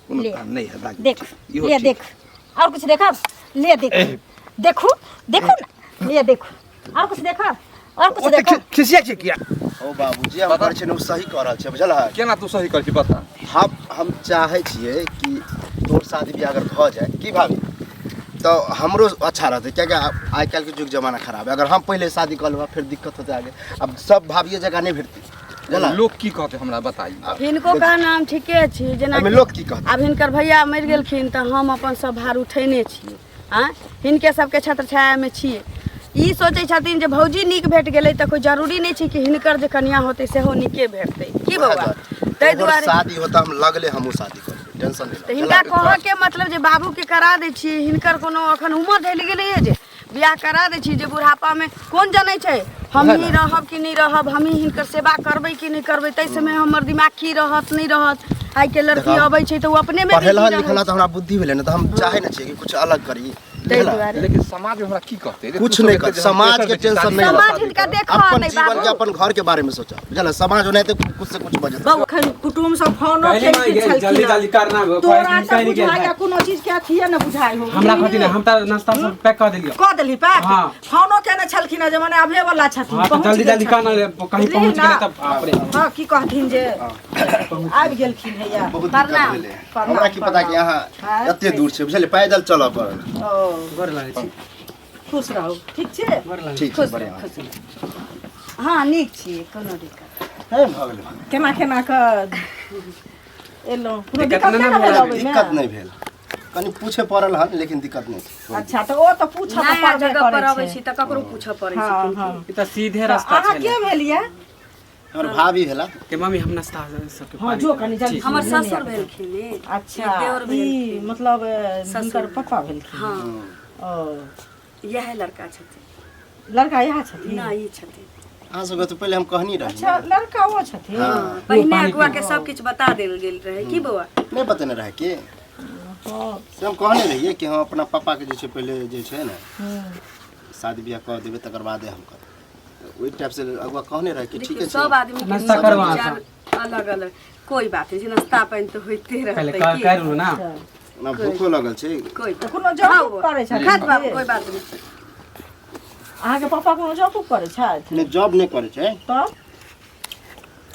कोनो ले। काम नहीं है दागी देख इहो ले ठीक। देख और कुछ देखा ले देख देखू देखू ना ले देखू और कुछ देखा और कुछ ओते देखा खिसिया छै किया ओ बाबूजी हम करै छियै ने ओ सही कऽ रहल छै बुझल है केना तू सही करै छी बता हम चाहै छियै कि तोर शादी बियाह अगर भऽ जाए की भाभी तऽ हमरो अच्छा रहतै कियाकि आइ काल्हिके युग जमाना खराब है अगर हम पहिले शादी कऽ लेबै फेर दिक्कत होतै आगे अब सब भाभिए जगह नहि भेटतै बुझल लोग की कहते हमरा बताई हिनको का नाम ठीके छी जेना एहिमे लोक की कहतै आब हिनकर भैया मरि गेलखिन तऽ हम अपन सब भार उठेने छियै आँय हिनके सबके छत्र छायामे छियै ई सोचै छथिन जे भौजी नीक भेट गेलै तऽ कोइ जरूरी नहि छै कि हिनकर जे कनिया होतै सेहो नीके भेटतै की बौआ ताहि दुआरे शादी होता हम लगले हमहूँ शादी करबै टेंशन नहि तऽ हिनका कहऽके मतलब जे बाबूके करा दै छियै हिनकर कोनो एखन उमर ढलि गेलैए जे बियाह करा दै छी जे बुढ़ापामे कोन जनै छै हमही रहब कि नहि रहब हमही हिनकर सेवा करबै कि नहि करबै ताहि समय हमर दिमाग की रहत नहि रहत आइके लड़की देखा, अबै छै तऽ ओ अपनेमे पढ़ेला बिजी रहै लिखला तऽ हमरा बुद्धि भेलै ने तऽ हम चाहै ने छियै कि कुछ अलग करी ताहि दुआरे लेकिन समाज में हमरा की कहते रे, कुछ तू नहीं सब एते कहते, समाज के जे टेंशन शादी नहीं करब, समाज शादी हिनका करब। देखऽ अपन नहि जीवन के बाबू अपन घर के बारे में सोचा बुझल समाज ओनाहिते कुछ से कुछ बजत अखन कुटुम सब फोनो कहली माई केलखिन गे, जल्दी छलखिन जल्दी करना हो, तोरा कहीं तऽ गेल बुझाइया है। कोनो चीज के अथिये ने बुझाइ हो हमरा कथी ने हम तऽ नाश्ता सब पैक कऽ देलियौ कऽ देली पैक हाँ। फोनो केने छलखिन हँ जे मने आबे वाला छथिन हाँ तऽ पहुँच जल्दी गेल जल्दी करना छथिन। कहीं बुझलिही पहुँच ना? गेलै तब बाप रे हाँ की कहथिन जे आबि गेलखिन हैया बहुत दिक्कत प्रणाम, भेलै प्रणाम, हमरा की पता कि अहाँ हाँ। एते दूर छै बुझलियै पैदल चलऽ पड़ल ओ गोर लागै छी खुश रहू ठीक छै गोर लागै ठीक छै बढ़िआँ खुश रहू। हँ नीक छियै कोनो दिक्कत हे भऽ गेलै केना केना कऽ एलहुँ कोनो दिक्कत दिक्कत नहि नहि ने ने भेल भेल? अबैमे दिक्कत नहि भेल कनि पूछे पड़ल हन लेकिन दिक्कत नहि छै अच्छा तऽ ओ तऽ पूछऽ तऽ नया पड़बे जगह पर करै अबै छै छी तऽ ककरो पूछऽ पड़ै छै हँ किनके। हँ ई तऽ सीधे तऽ रास्ता अहाँ छै के भेलियै हमर भाभी भेला के मम्मी हम नाश्ता सबके हँ पानी जो देबै। कनि जल्दी ठीक। हमर ससुर भेलखिन ने अच्छा ई देवर ई भेलखिन मतलब ससुर। हुनकर पप्पा भेलखिन हँ ओ इएह लड़का छथिन लड़का इएह छथिन नहि ई छथिन अहाँ सबके तऽ पहिले हम कहनी रही अच्छा लड़का ओ छथिन हाँ पहिने पानी अगुआ के सब किछु बता देल गेल रहे की बौआ नहि बतेने रहै की हँ से हम कहने रहियै कि हम अपना पापाके जे छै पहिले जे छै ने हूँ। शादी बियाह कऽ देबै तकर बादे हम करबै तऽ ओहि टाइपसँ अगुआ कहने रहै कि देखियौ ठीके छै सब आदमी के नाश्ता सोच करू अहाँ विचार अलग अलग कोई बात नहीं छै नाश्ता पानि तऽ होइते पहिले रहतै कर की कर लू ना ओना भूखो लगल छै कोई तऽ कोनो जॉब हाँ, बौआ। करै छथिन खात बाबू कोई बात नहीं अहाँके पापा कोनो जॉब करै छथि नहि जॉब नहि करै छै तब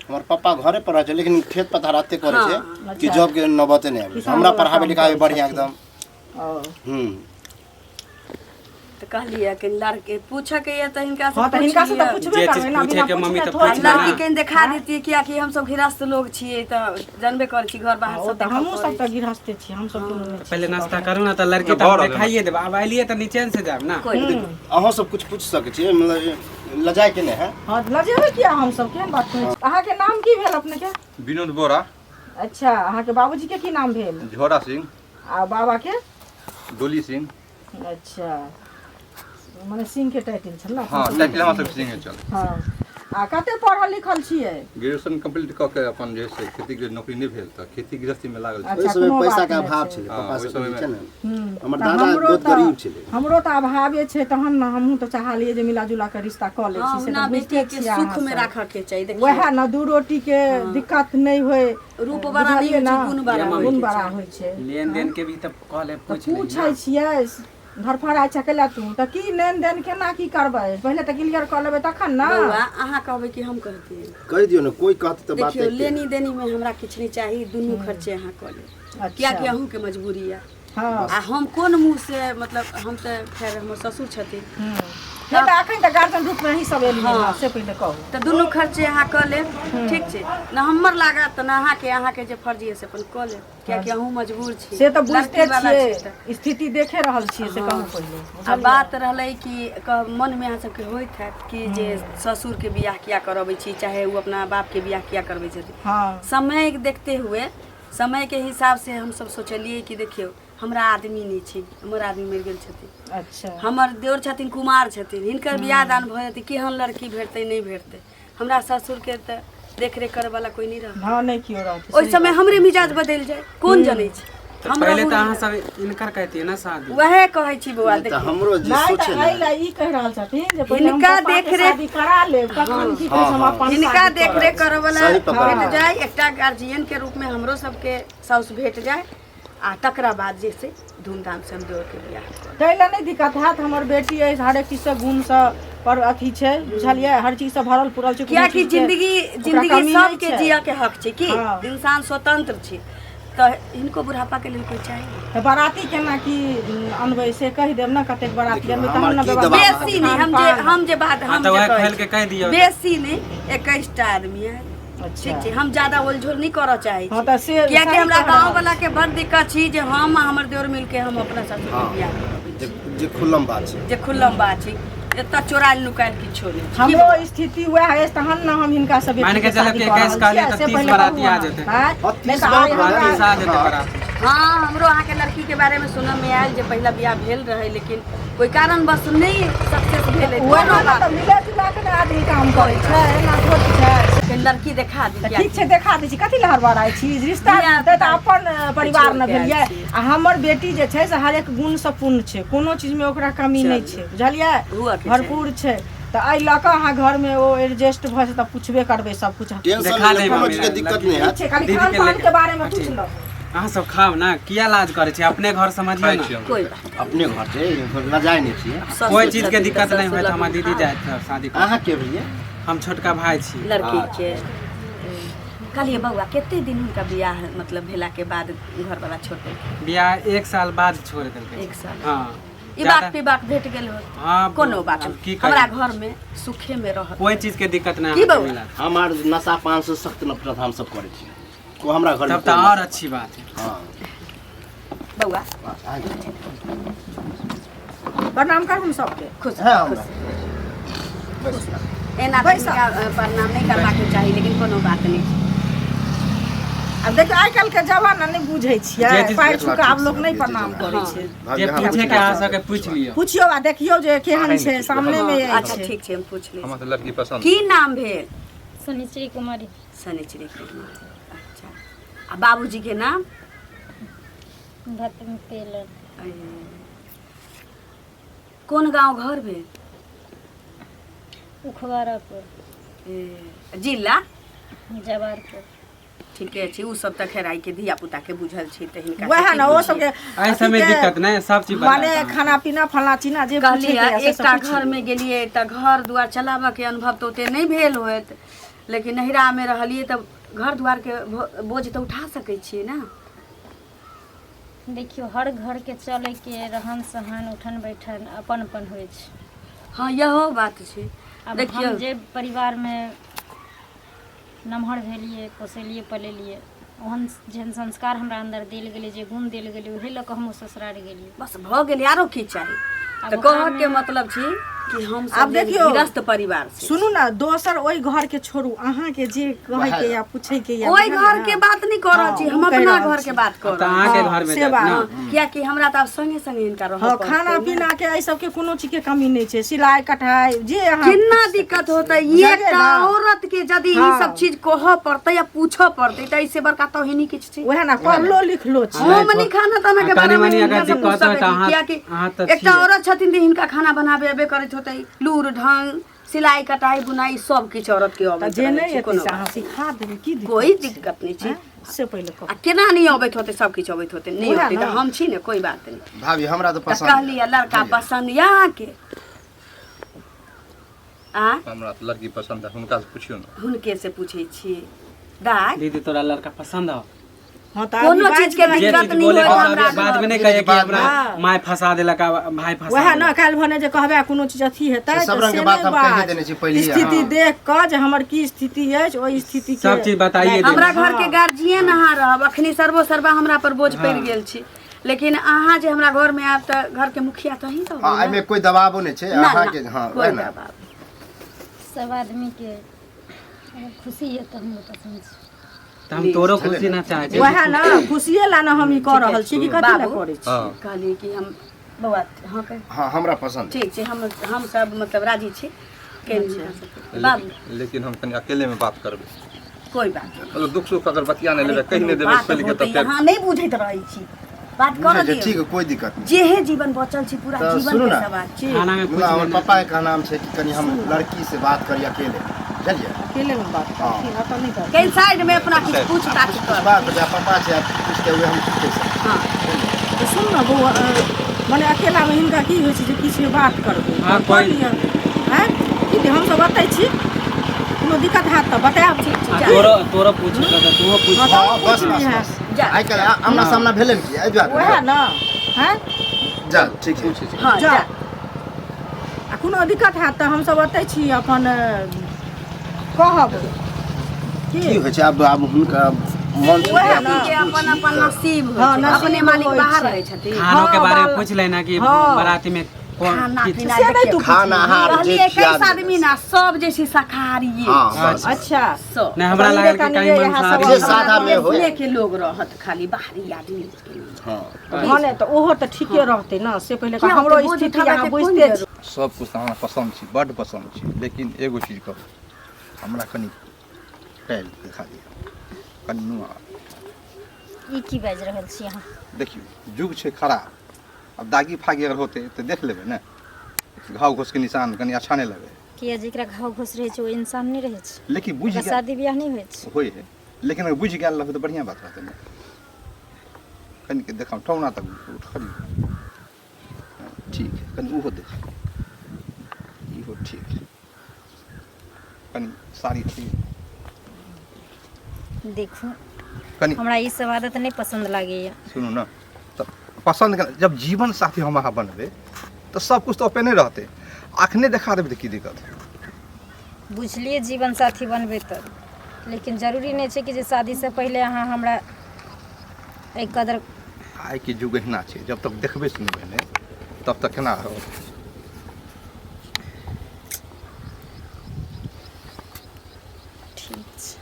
हमर पापा घरे पर रहै छै लेकिन खेत पथार एते करै छै कि अच्छा। जॉब के नौबते नहि आबै छै किसान हमरा वाला पढ़ाबै काम लिखाबै करै बढ़िआँ छथिन। एकदम ओ हूँ तऽ कहलियै कि लड़के पूछऽ के यऽ तऽ हिनका से हँ तऽ हिनका से तऽ पूछ पूछबे जे चीज करबै ने पूछे बिना के मम्मी पूछने तऽ थोड़ी पूछ लिअ। ना। लड़की के देखा देतियै कियाकि हमसब गृहस्थ लोग छियै तऽ जानबे करै छी घर बाहर ओ सब तऽ देखऽ हमहूँ सब पड़ै तऽ गृहस्थे छी हमसब कोनो नहि छी पहिले नाश्ता करू ना तऽ लड़की तऽ हम देखाइए देब आब एलियै तऽ निचेन से जायब ना कोई बात अहाँ सब कुछ पूछ सकै छियै मतलब लजाए के नहि है हँ लजेबै किया हमसब केहन बात कहै छी अहाँके नाम की भेल अपनेके विनोद बोरा अच्छा अहाँके बाबूजी के की नाम भेल झोरा सिंह आ बाबा के डोली सिंह अच्छा मने सिंह के टाइटल छल ने हाँ टाइटल हमरा सब सिंह चल हँ आ कते पढ़ल लिखल छियै ग्रेजुएशन कंप्लीट कऽ के अपन जे छै खेती के नौकरी नहि भेल तऽ खेती गृहस्थी में लागल छी अच्छा ओहि समय कोनो पैसा बात के नहि अभाव छै। छलै हाँ, पापा ओहि सब जे समयमे- छै ने हूँ, हमर तऽ दादा हमरो बहुत तऽ गरीब छलै हमरो तऽ अभावे छै तहन ने हमहूँ तऽ चाहलियै जे मिला जुला कऽ रिश्ता कऽ लै हँ छी से ओना तऽ बुझिते बेटी के छियै सुख अहाँ में सब। राखऽ के चाही देखियौ वएह ने दू रोटी के दिक्कत नहि होय रूप बड़ा नहि बुझलियै होइ ने छै गुण बड़ा ये होइ गुण के बड़ा चाही होइ छै लेन देन के भी तऽ कहले तऽ पूछ ली पूछै छियै धरफड़ाइ छै कैला तू तऽ की लेन देन केना की करबै पहिले तऽ क्लियर कऽ लेबै तखन ने बौआ अहाँ कहबै कि हम कहतियै कहि दियौ ने कोइ कहतै तऽ बात देखियौ लेनी देनी में हमरा किछु नहि चाही दुनू खर्चे अहाँ कऽ लेब अच्छा कियाकि अहूँके मजबूरी यऽ हँ आ हम कोन मुँह से मतलब हम तऽ खैर हमर ससुर छथिन नहि तऽ एखन तऽ गार्जियन रूपमे अहीं सब एलियै हँ से पहिले कहू तऽ दुनू खर्चे अहाँ कऽ लेब ठीक छै ने हमर लागत ने अहाँके अहाँके जे फर्जी यऽ से अपन कऽ लेब कियाकि अहूँ मजबूर छी से तऽ बुझिते लड़की वाला छी तऽ। छियै स्थिति देखे रहल छियै से कहू पहिले आ बात रहलै कि मनमे अहाँ सबके होइत हैत कि जे ससुरके बियाह किया करबै छी चाहे ओ अपना बापके बियाह किया करबै छथिन हँ समय देखते हुए समयके हिसाबसँ हमसब सोचलियै कि देखियौ हमरा आदमी नहि छै हमर आदमी मरि गेल छथिन अच्छा हमर देवर छथिन कुमार छथिन हिनकर बियाह दान भऽ जेतै केहन लड़की भेटतै नहि भेटतै हमरा ससुरके तऽ देखरेख करैवला कोइ नहि रहत हँ नहि केओ रहतै ओहि समय हमरे मिजाज बदलि जाय कोन जनै छै तऽ हमरा पहिले तऽ बुझल- अहाँ सब इनकर कहतियै ने शादी। वएह कहै छी बौआ। तऽ देखियौ हमरो जे नहि सोचे तऽ ने एहि लए ई कहि रहल छथिन जे पहिले हम हिनका पप्पाके देखरेख- शादी करा लेब तखन की कहै छै हम अपन हिनका शादी देखरेख करऽ वाला सही पकड़। भेट जाय, एकटा गार्जियन के रूप में हमरो सबके साउस भेट जाय आ तकरा बाद जे से धूमधाम से हम देवर के बियाह करब। ताहि लए नहि दिक्कत हैत। हमर बेटी अछि, हरेक चीजसँ गुणसँ पर अथी छै, बुझलियै? हर चीजसँ भरल पुरल छै, कोनो कियाकि चीजके जिंदगी ओकरा जिंदगी कमी नहि सबके छै। जियऽ के हक छै की? हँ। इंसान स्वतंत्र छै तऽ हिनको बुढ़ापा के लेल कोई चाही। तऽ बाराती केना की अनबै से कहि देब ने, कतेक बाराती देखियौ, अनबै तहन हमर ने की व्यवस्था। दबाव बेसी नहि, हम जे बात हाँ हम तऽ जे वएह कहै खोलि के छी, कहि दियौ। बेसी नहि, 21टा आदमी है। अच्छा। ठीक छै, हम ज्यादा ओलझोल नहि करऽ चाहै हँ छी तऽ से कियाकि सही हमरा कहि रहल गाँव वाला के बड़ दिक्कत छी जे हम आ हमर देवर मिलके हम अपना सासुर के हँ। बियाह करबै जे जे खुल्लम बात छै, जे खुल्लम बात छै, एतऽ चोरायल नुकायल किछो नहि छै। की हमरो बौआ? स्थिति वएह अछि तहन ने हम हिनका सब मानि के चलब कि 21 कहलियै तऽ 30 बाराती आ जेतै। आँय? हँ, नहि 30 तऽ आइ बहुत हमरा 30 आ जेतै बाराती। हँ, हमरो अहाँके लड़की के बारे में सुनऽ में आयल जे पहिला बियाह भेल रहै लेकिन कोई कारणवश नहि सक्सेस भेलै। वएह कोनो ने बात तऽ मिला जुला के ने आदमी काम करै छै, एना थोड़ी छै। नहि, लड़की देखा दी। तऽ ठीक छै, देखा दै छी। कथी लए हड़बड़ाइ छी? रिश्ता धिया हेतै तऽ पुता अपन परिवार ने छोड़ि के आयल भेलियै छी। आ हमर बेटी जे छै से हरेक गुणसँ पूर्ण छै, कोनो चीजमे ओकरा कमी नहि छै, बुझलियै? हुअ के छै। भरपूर छै। तऽ एहि लऽ कऽ अहाँ घरमे ओ एडजस्ट भऽ जेतै तऽ पुछबे करबै सब किछु। टेंशन देखा नहि देब कोनो हम चीजके दिक्कत लड़की नहि ठीक हैत। छै, खाली दीदी खान के पान लेके। के बारेमे ठीक। पूछि लौ। अहाँ सब खाउ ने, किया लाज करै छी? अपने घर समझियौ खाइ ने। छी हम। कोई बात अपने घर छै, लजाय नहि छियै। ससुर कोई चीज के छथिन तऽ दिक्कत नहि ससुर होयत। हमर लग दीदी खाउ। जायत शादी करऽ। अहाँ के भेलियै? हम छोटका भाय छी लड़की के। कहलियै बौआ, कते दिन हुनका बियाह मतलब भेला के बाद घरवाला छोड़ देलकै? बियाह 1 साल बाद छोड़ देलकै। 1 साल। हाँ। ई ज्यादा- बात पी बात भेट गेल होत। हाँ, कोनो बात आब नहि। की कही? हमरा घर में सुखे में रहत, कोई चीज के दिक्कत नहीं की अहाँके बौआ? मिलत। हमार नशा पान से सख्त नफरत हम सब करै छियै, को हमरा घर में तब तऽ कोई और नशा- अच्छी बात है। हाँ। बौआ, अहाँके- प्रणाम करू हम सबके। खुश हाँ, खुश बस। एना तऽ हिनका प्रणाम नहि करबाक चाही लेकिन कोनो बात नहि छै। आब देखियौ, आइ काल्हि के जमाना नहि बुझै छियै, जे चीज पाइ छुका आब लोक ठीक नहि छै, प्रणाम जे करै छै। भाभी, जे अहाँ पूछे के अहाँ सबके पूछि लियौ। पुछियौ आ देखियौ जे केहन छै, सामने मे अच्छा अछि। ठीक छै, हम पूछि लै हमरा छी। तऽ लड़की पसन्द। की नाम भेल? शनिचरी कुमारी। शनिचरी कुमारी, अच्छा। आ बाबूजी के नाम? भत्त तेल। कोन गांव घर भेल? उखवारापुर। जिला? जवारपुर। ठीके छै, ओ सब तऽ खेर आइ के धिया पुता के बुझल छै तऽ हिनका वएह से ने की ओ बुझियै? सबके एहि सबमे अथी के दिक्कत नहि, सब चीज माने बतायत अहाँके। खाना पीना फलना चिना जे कहलियै पूछैके यऽ से सब एकटा पूछि घर लियौ। में गेलियै तऽ घर दुआर चलाबऽ के अनुभव तऽ ओते नहि भेल होयत लेकिन नैहरा में रहलियै तऽ घर दुआर के बोझ तऽ उठा सकै छियै ने? देखियौ, हर घरके चलैके रहन सहन उठन बैठन अपन अपन होइ छै। हँ, इहो बात छै। आब देखियौ, हम जे परिवारमे नमहर भेलियै, पोसेलियै पलेलियै, ओहन जेहन संस्कार हमरा अन्दर देल गेलै, जे गुण देल गेलै, ओहे लऽ कऽ हमहूँ ससुरार गेलियै। बस भऽ गेलै, आरो की चाही? आब तऽ ओकरामे- कहऽ के मतलब छी कि हम आब सब देखियौ, गृहस्थ परिवार से सुनू ने, दोसर ओहि घर के छोड़ू, अहाँके जे कहै के या पूछै के या ओहि बुझलियै घर ने? के बात नहि कऽ रहल छी हँ, हम, ओ कहि अपना रहल घर छी। के बात कऽ आब तऽ रहल अहाँके हँ, घर मे से जायत बात। ने। छी, कियाकि हमरा तऽ आब संगे संगे हिनका रहऽ हँ, पड़तै खाना ने। पीना के एहि सबके कोनो चीज के कमी नहि छै, सिलाई कढ़ाई जे अहाँ कितना दिक्कत होतै बुझलियै एकटा ने? औरत के यदि ई हँ। सब चीज कहऽ पड़तै या पूछऽ पड़तै तऽ ऐसे बड़का तोहिनी किछु छै? वएह ने, पढ़लो लिखलो छै। हम नहि खाना ताना के आ कनि बारे में मनि अगर हिनका से पूछ दिक्कत होय सकै तऽ छी, अहाँ- कियाकि अहाँ तऽ एकटा छियै। औरत छथिन तऽ हिनका खाना बनाबे अबे करैत होतै, लूर ढंग सिलाई कटाई बुनाई सब किछु औरत के तऽ अबैत जे रहै नहि छै, एतै कोनो से अहाँ बात सिखा देबै, की दिक्कत कोई छै? दिक्कत नहि छै। आँय? से पहिले कहू। आ केना नहि अबैत होतै? सब किछु अबैत होतै, नहि उएह होतै तऽ ने। हम छी ने, कोई बात नहि। भाभी, हमरा तऽ तऽ पसंद कहलियै लड़का पसन्द यऽ अहाँके? आ हमरा तऽ लड़की पसन्द है, हुनका से पुछियौ ने। हुनके से पूछै छी दाय। दीदी, तोरा लड़का पसंद हो? हँ तऽ कोनो अभी चीज के बाजि जे दिक्कत चीज नहि बोले होय के हमरा बाद बाद में नहीं घर। कहिए कि हमरा हाँ। माय फंसा देलक आ भाई फंसा वएह ने देलक। काल्हि भने जे कहबै कोनो चीज अथी हेतै से सब तऽ रंग के से बात नहि हम कहिए बाज। देने छी पहिलिये, स्थिति हाँ। देख कऽ जे हमर की स्थिति अछि, ओहि स्थिति के सब चीज बताइए देब। हमरा घर के गार्जियन अहाँ रहब। अखनी सर्वो सर्वा हमरा पर बोझ पड़ि गेल छी लेकिन अहाँ जे हमरा घर में आयब तऽ घर के मुखिया तऽ अहीं रहबै हाँ, ने? एहिमे कोई दबावो नहि छै ना, अहाँके। ना, हाँ, कोई वएह ने। दबाव। सब आदमीके अगर खुशी यऽ तऽ हमरो पसन्द छै। तऽ हम तोरो खुशी ना चाहे छी। वएह ने, खुशिये ला ने हम ई कऽ रहल छी कि कथी लए बाबू। करै छी? हँ। कहलियै कि हम बौआ, हाँ कह। हाँ, हमरा पसंद। ठीक छै, हम सब मतलब राजी छी के बाबू। लेकिन, लेकिन हम कनि अकेले में बात करबै। कोई बात नहि। मतलब दुख सुख अगर बतिया नहि लेबै, कहि नहि देबै बात खोलि के होतै, तऽ फेर अहाँ नहि बुझैत रहै छी। बात कर बुझै छै, दियौ ठीक है कोई दिक्कत नहीं। जेहे जीवन बचल छै पूरा तऽ जीवन सुनू के ने। सवाल छै। खाना में कुछ मतलब हमर नहीं। पापा के कहनाम छै कि कनि हम लड़की से बात करी अकेले, बुझलियै? अकेले में बात हाँ। करथिन, एतऽ नहि करथिन। कहीं साइड में अपना किछु पूछताछ कुछ कर। बात बजा पापा छै, आब पूछ के उहे हम की कहि सकै छी। हाँ। तऽ सुन ने बौआ, मने अकेलामे हिनका की होइ छै जे किछु बात करबै। हाँ, कऽ कोइ- लिअ। आँय? की हमसब ओतै छी, कोनो दिक्कत हैत तऽ बतायब। ठीक छै, आ जा। तोरो तोरो पूछ के तऽ तूहो पूछ। हाँ, हाँ, तऽ बस पूछ बस लिहे। बस। जा। आइ काल्हि आमना सामना भेलै ने की एहि दुआरे। उएह ने, आँय? जा ठीक है। हाँ, जा। जा। आ कोनो दिक्कत हैत तऽ हमसब ओतै छी, अपन कहब। की की होइ छै आब आब हुनका मन से उएह जे ने। के अपन अपन नसीब होइ हाँ, छै। नसीब अपने मालिक होइ बाहर छै। रहै छथिन। खानो के हाँ, बारे में बाल- पूछ लेना कि हाँ। बाराती में कौन खाना की पीना से नहि तू खाना हार जे कहलियै खिया 21 आदमी ना सब जे छै शाकाहारिये। हाँ बस। अच्छा। सब नहीं हमरा पनीरे लागल कि तनीरे कहीं इएह सब मांसाहारी जे सादा में होय। अपने के लोग रहत, खाली बाहरी आदमी के नहीं। हाँ। भने तऽ ओहो तऽ ठीके रहतै ने, से पहिले किया हमरो होतै? बोझ स्थिति उठाबैके अहाँ कोन बुझिते छी। जरूरत? सब कुछ हमरा पसन्द छी, बड्ड पसन्द छी, लेकिन एगो चीज कहू, हमरा कनि टाइल देखा दिअ, कनि नुआ। ई की बाजि रहल छी अहाँ? देखियौ जुग छै खराब, आब दागी फागी अगर होतै तऽ देख लेबै ने, घाव घोसके निशान कनि अच्छा नहि लगै। किया, जेकरा घाव घोस रहै छै ओ इंसान नहि रहै छै? लेकिन बुझि ओकरा गेल शादी बियाह नहि होइ छै? होइ है, लेकिन अगर बुझि गेल रहबै तऽ बढ़िआँ बात रहतै ने। कनिके देखाउ, ठौना तक उठलियौ। ठीक है, कनि ओहो देख, इहो ठीक है, कनि साड़ी ठीक। देखू कनि हमरा ई सब आदत नहि पसन्द लागैया। सुनू ने, तऽ पसन्द के जब जीवन साथी हम अहाँ बनबै तऽ सब कुछ तऽ ओपने रहतै, अखने देखा देबै तऽ की दिक्कत है? बुझलियै जीवन साथी बनबै तऽ, लेकिन जरूरी नहि छै कि जे शादीसँ पहिले अहाँ हमरा एहि कदर। आइके युग एहिना छै, जब तक देखबै सुनबै नहि तब तक केना रहब? ठीक छै।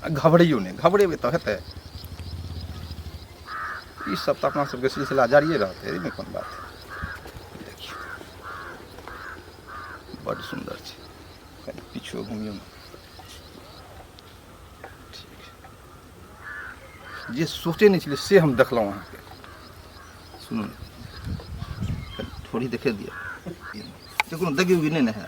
आ घबरैयौ नहि, घबरेबै तऽ हेतै? ई सब तऽ अपना सबके सिलसिला जारिए रहतै, एहिमे कोन बात। देखियौ बड्ड सुन्दर छै, कनि पीछो घुमियौ ने। ठीक, जे सोचै नहि छलियै से हम देखलहुँ अहाँके। सुनू ने, कनि थोड़ी देखे दिअ, जे कोनो दगी उगी नहि ने है।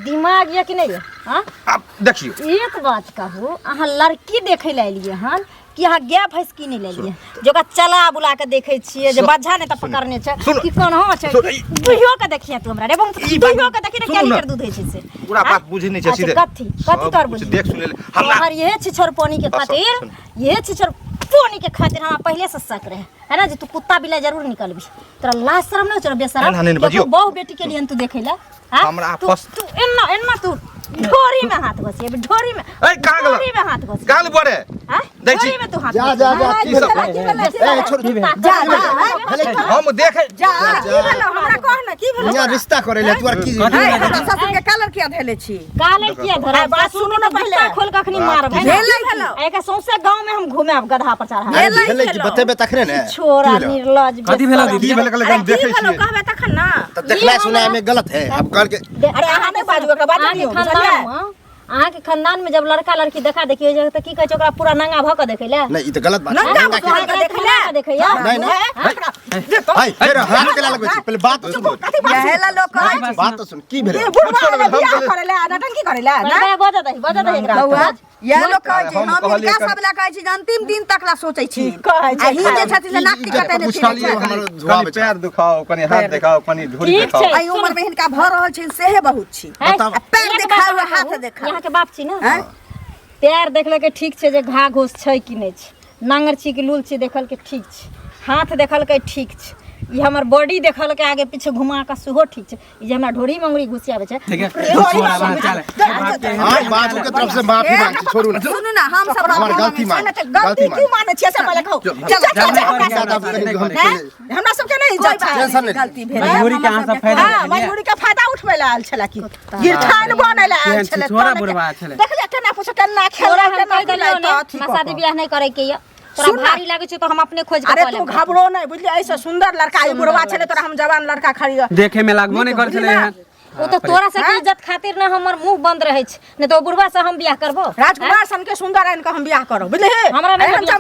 दिमाग यऽ कि नहि यऽ? हाँ? आब देखियौ एक बात कहू, अहाँ लड़की देखै लए एलियै हन कि अहाँ गाय भैंस कीनै लए एलियै जे ओकरा चला बुला के देखै छियै जे बज्झा नहि तऽ पकड़ने छै सुनू। कि कोना छै? सुनू, दुहियो के देखिए तू हमरा रे बम, ई बात- दुहियो के देखी ने सुनू क्या ने। लीटर दूध होइ छै से। पूरा आँय? बात बुझै नहि छै। अच्छा, सीधे कथी कथी सब तोहर कुछ बुझी देख सुनै ले हमरा तोहर इहे छिछोर पानी के बस, खातिर, सुनू। इहे छिछोर पानी के खातिर हमरा पहले से शक रहे है ना जे तू कुत्ता बिल्ला जरूर निकलबी। तोरा लाज शरम नहीं हो बेशरम? एना नहि ने बजियौ। बहु बेटी के लिए तू देखे ला? हाँ? हमरा तू पस- तू एना एना तू ढोरी में हाथ घोसिए, ढोरी में। ए, कहाँ गेलौ? ढोरी में हाथ घोसिए। कहाँ गेलौ बड़े? हाँ? दै छी। ढोरी में तू हाथ जा, घोसिए। जा, जा, हाँ, की भेलै? की भेलै? की ए, छोड़, भेलै? जा, जा। हम देखे जा, की भेलौ? हमरा कह ने, की भेलौ? यहाँ रिश्ता करे ले तू आर की? कथी हे, भेलै? हमरा ससुर के कालर किया धैले छी? काले किया धरब? आ, बात सुनू ने पहिले। जुत्ता खोल के अखनी मारब है ना? भेलै की? एका सौंसे गांव में हम घुमाएब गधा पर चढ़ा। अरे भेलै भेलै की? बतेबे तखने ने। छोरा की भेलौ? निर्लज। कथी भेलौ बेशरम। दीदी? की भेलै? कहलकै अरे हम की देखै भेलौ छियै। कहबै तखन ने। तऽ देखनाइ सुनाइ में गलत है अब कहलकै। अरे अहाँ नहि बाजू, एकरा बाजू अहाँके दियौ, खानदान बुझलियै? में, अहाँके खानदान में जब लड़का लड़की देखा देखी होइ छै तऽ की कहै छै, ओकरा पूरा नंगा भऽ कऽ देखै लए? नहीं ई तऽ गलत बात छै। नंगा नंगा भऽ के कऽ देखै लए? देखैया? नहीं नहीं, हाय फेर हाथ केला लगबै छी? पहिले बात सुन। कथी बात? इएह ला लोक कहै छै। बात तऽ सुन, की भेलै? ए, बुढ़वा वाला बियाह करै लए नटंकी करै लए ना? बजा बजा दही, बजा दही एकरा। बौआ, इएह लोक कहै छै। हम हम कहलियै हिनका सब लए कहै छी जे अंतिम दिन तक ला सोचै छी। कहै छै, आ ही जे छथिन से नाक कटेने फिरै पुछलियै छै। हमर कनि धुआबै छै। पैर दुखाओ, कनि हाथ देखाओ, कनि ढोरी ठीक देखाओ। छै। एहि उम्र में हिनका भऽ रहल छनि सेहे बहुत छी। है? बताउ। आ पैर एक बात देखाउ, अहाँ हाथ कहू, देखाउ। अहाँके बाप छी ने? आँय? पैर देखलकै ठीक छै जे घा घोस छै कि नहि छै, नांगर छी कि लूल छी देखलकै ठीक छै, हाथ देखलकै ठीक छै, ई हमर बॉडी देखलकै आगे पीछे घुमा कऽ सेहो ठीक छै, ई जे हमरा ढोरी में अंगुरी घुसियाबै छै। ठीक है, छोड़ा बात, चल। हाँ, बाबू के तरफ से माफी मांग छी, छोड़ू ने। सुनू ना, हम सब हमर गलती मान, गलती गलती की मान। मानै छियै से पहिले कहू। चल चल चल, हमरा ज्यादा सबके कहीं हम हैं? हमरा सबके नहि कोई इज्जत छै। बात टेंशन नहीं, नहि। गलती भेल। मजबूरी के अहाँ सब फायदा हाँ, उठेलियै। मजबूरी के फायदा उठबै लए आयल छलै की गिरठान बनै लए आयल केहन छलै? छिछोरा तहन बुढ़वा छलै। देखलियै केना पूछ, केना तोरा खेला, हम केना कहि देलियौ खेला ने, तऽ अथी हमरा कऽ शादी कऽ। बियाह नहि करे के यऽ। तोरा सुन ना। भारी लागै छै तऽ हम अपने खोज के अरे कऽ तू लेब। घबरो नहि, बुझलियै? एहिसँ सुन्दर लड़का ई बुढ़वा छलै, तोरा हम जवान लड़का खरीद। देखे में लागबो नहीं कर छलै एहन। ओ तऽ तोरा सबके इज्जत खातिर ने हमर मुंह बंद रहै छै, नहि तऽ ओ बुढ़वा से हम बियाह करबो? राजकुमार सन के सुन्दर आनि कऽ हम बियाह करब, बुझलिही? हमरा नहि एहन बियाह।